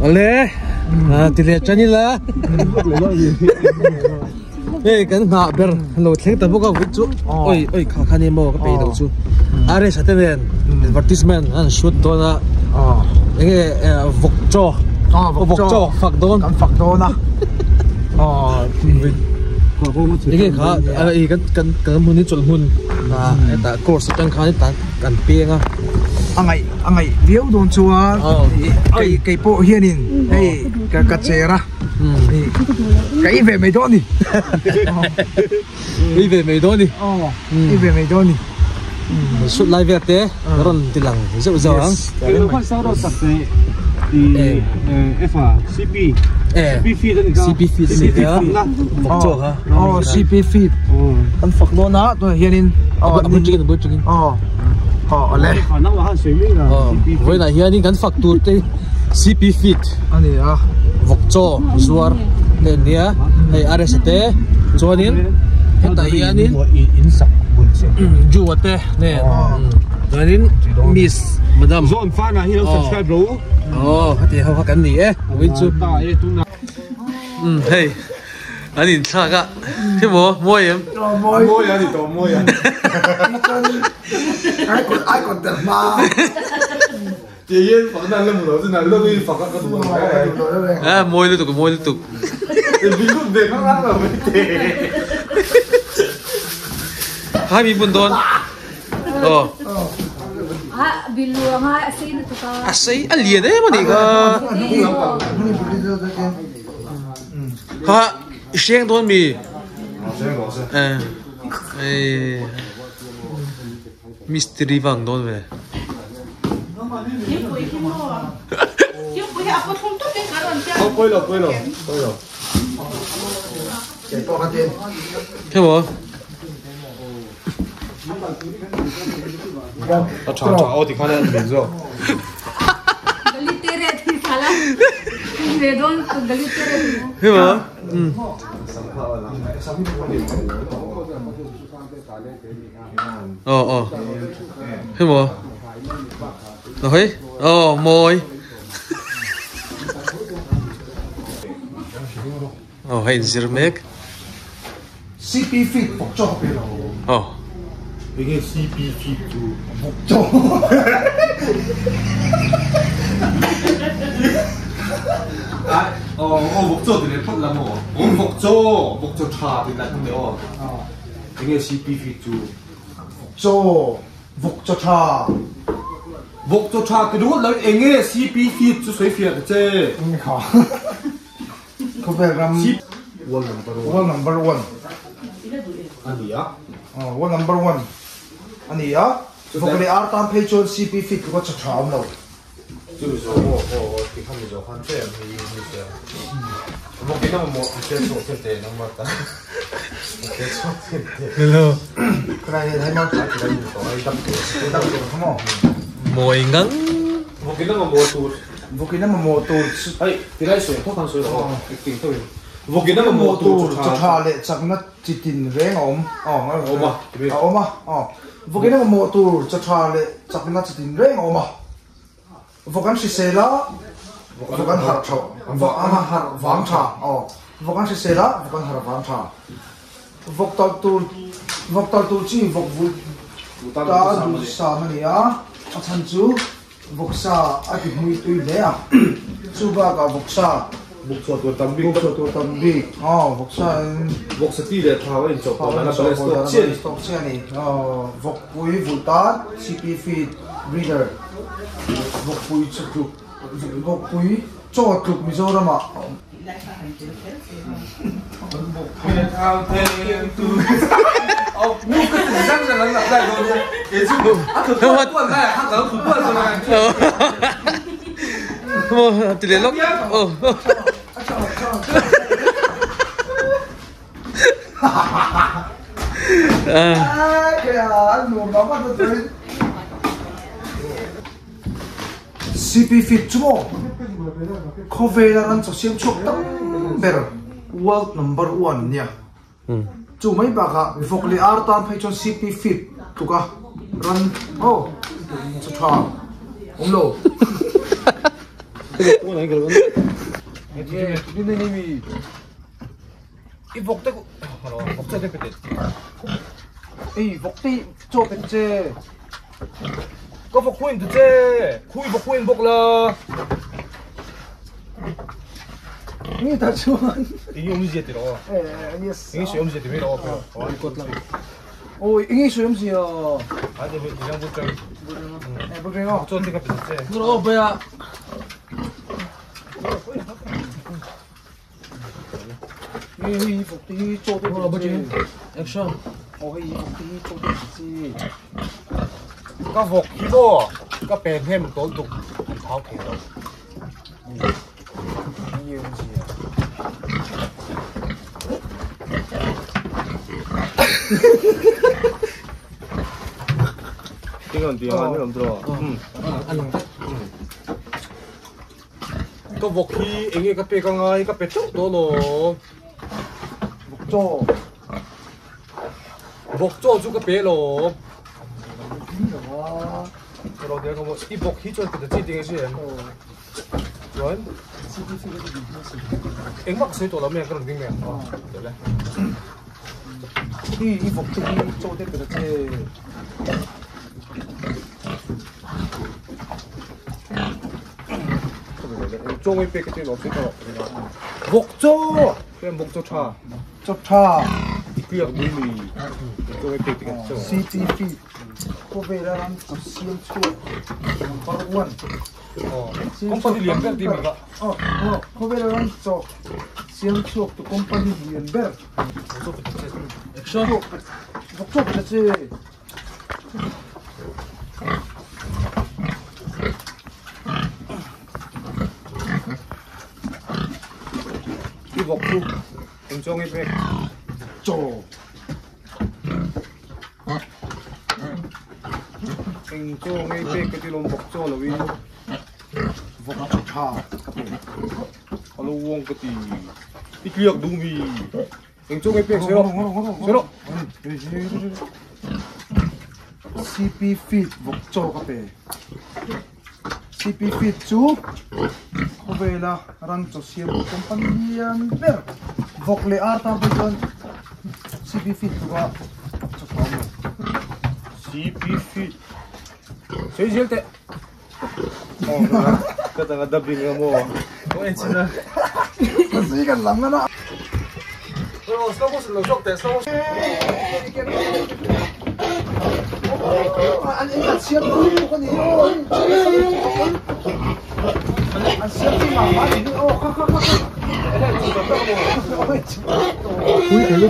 Awle ti leh tan ila hei kan nghah ber lo thleng ta bawk a vui chu oi oi kha kha ni maw ka peih loh chu RS a te nen advertisement an shoot dawn a enge vawk chaw vawk chaw fak dawn kan fak dawn a enge kha kan kan kan hmun hi chawlh hmun hetah course atang khan hetah kan peng a a ngaih a ngaih viau dawn chuan kei kei pawh hianin hei ka ka cher a ka ei ve mai dawn a ni ei ve mai dawn a ni ei ve mai dawn a ni shoot lai vel te rawn ti lang zeuh zeuh ang CP feed a ni CP feed a ni a vawk chaw kha aw CP feed kan fak dawn a tunah hianin a bul tangin a bul tangin aw aw awle vawiinah hianin kan fak tur te CP feed a ni a vawk chaw zuar te an nia hei RS te chuanin hetah hianin Ju-a te nen chuanin Miss Madam Zawn fan ah hi lo subscribe ro aw heti ho kha kan ni e vawiin chu umm hei an inthlak a khi maw mawi em mawi a ni tawh mawi a icon tel hma Ti hian fakna an la hmu lo chu nal deuhin fak a ka duh ang mai. A mawi lutuk a mawi lutuk. Inbih lut ve kha ngang lo mai te. Hai mi bun dawn. Aw. A bilu anga a sei lutuk a. A sei a lian em anih kha. Ha i hreng dawn mi. Eh. Mistiri vang dawn ve. Thế mà. A tha tha aw ti khan a min zawk. Thế mà. Ờ ờ Thế mà Nói Ờ mồi Ờ hei zir mek CP feed bawk chaw ka pe lo. Ờ Enge CP feed chu? Bawk chaw. Aw aw bawk chaw ti leh phawt la maw? Aw bawk chaw bawk chaw tha ti lai kha mi aw. Enge CP feed chu? Chaw, vawk chaw tha. Vawk chaw tha ti ringawt lo in enge CP feed chu sawi fiah ta che. Enge kha? Khawvel ram World number one. World number one. A ni a. World number one a ni a. Vawk leh ar tan phei chuan CP feed tluka chaw tha awm lo. Chu mizo aw aw aw ti kha mizo khan che em hei hi che vawk in a mamawh ti che chhuak thil te nangmah ta che chhuak thil te hello khulai hian hei mang kha ti lai tawh ai dam tur dam tur kha maw mawi ngang vawk in a mamawh tur vawk in a mamawh tur hei ti lai sawi tho khan sawi rawh aw acting tho in vawk in a mamawh tur chaw tha leh chakna chi tin reng a awm a awm a a awm a aw vawk in a mamawh tur chaw tha leh chakna chi tin reng a awm a Vawk an hrisel a, vawk an harh tha, vawk an harh vang tha, aw, vawk an hrisel a, vawk an harh vang tha. Vawk talh tur, vawk talh tur chi vawk vulh ta duh sam a ni a, a chhan chu vawksa a ti hmui tui hle a, chu bakah vawksa Vawksa tur tam bik, vawksa tur tam bik, aw, vawksa in Vawksa ti leh thau a inchawh pawh dan a balance tawk chiah a ni. Tawk chiah a ni, aw, vawkpui vulh tan CP feed breeder. Vawkpui chu tluk Vawkpui chaw tluk Mizoram ah a awm. CP fit chu maw khawvela ran chaw siam chhuak tam ber world number one nia chu mai bakah vawk leh ar tan phei chuan CP fit tluk a ran aw chaw tha awm lo. I vawk te vawk chaw te pe teh. Ei vawk te chaw pe che. Ka vawk huin tu che. Khui vawk huin bawk la. Ni ta chuan. Eng awmzia ti rawh. Eh yes. Eng sawi awmzia ti mai rawh. Oi eng sawi awmzia. A ti ti lang bul tang. Eh bul reng aw. Chaw te ka pe che. Ro baya. Hei hei vawk te hi chaw te pe che. Action. Aw hei vawk te hi chaw te pe che. Ka vawk hi maw ka pen hem tawl tuk an thau thei lo. Eng awmzia. Tingon ti ang ni draw. Ka vawk hi enge ka pek angai ka pe teuh tawh lawm. Vawk chaw. Vawk chaw chu ka pe lawm. I vawk hi chuan pe ta chi ting a si em. Chuan engmah ka sawi tawh lo mai ang ka rawn ding mai ang. I vawk te hi chaw te pe ta che. Chaw ngei pek ka ti lawm se ka rawh. Vawk chaw! Kem vawk chaw tha. Chaw tha. I kuiak dui mi. Chaw ngei pek ti ka chaw. CP feed. Khawvela ram chaw siam chhuak number 1. Company lian ber ti mi ka. Oh, oh, khawvela ram chaw siam chhuak tu company lian ber. Action. Vawk chaw pe che. I vawk chu eng chaw ngei pek. Chaw. Eng chaw ngei pek ka ti lawm vawk chaw lo in. Vawk chaw tha ka pe. Alo uang ka ti. I tliak duh mi. Eng chaw ngei pek se rawh. Se rawh. CP feed vawk chaw ka pe. CP feed chu khawvela ran chaw siam company lian ber vawk leh ar tan pawh chuan CP feed chu a chaw tha awm lo. CP feed. Sei zel teh. Oh, ka tanga dubbing nga mo. Ko en china. Kasi kan lam na. Oh, slow motion lo jok teh slow motion. An an siam tu ka ni o. An siam tu ma ma ni o kha kha kha. Ui thei lu.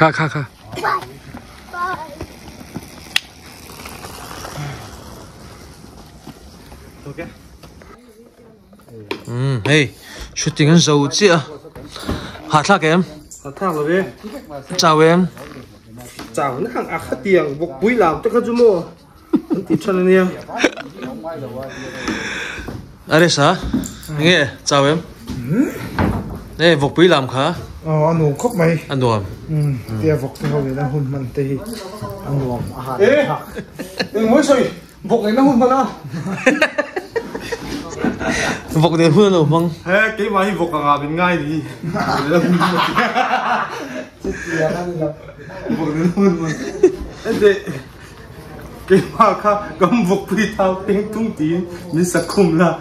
Kha kha kha. Okay. Hei shooting an zo chiah a ha thlak em Ha thlak lo ve. Chau em Chau na hang a kha tiang vawk pui lam te kha chu maw an ti than ania. Are sa nge chau em e vawk pui lam kha Aw a nuam khawp mai. A nuam. Tia vawk te ho leh na hun hman te hi a nuam a han thlak. Eng mawi sawi vawk leh na hun hman a. Vawk nen hun a lo hmang. He keimah hi vawk anga min ngai ni. Vawk nen hun hmang. Ente keimah kha kan vawkpui thau peng tung tiin min sakhum la.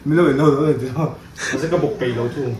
Min lo en ho lo en tiraw. Mahse ka bawk peih lo thung.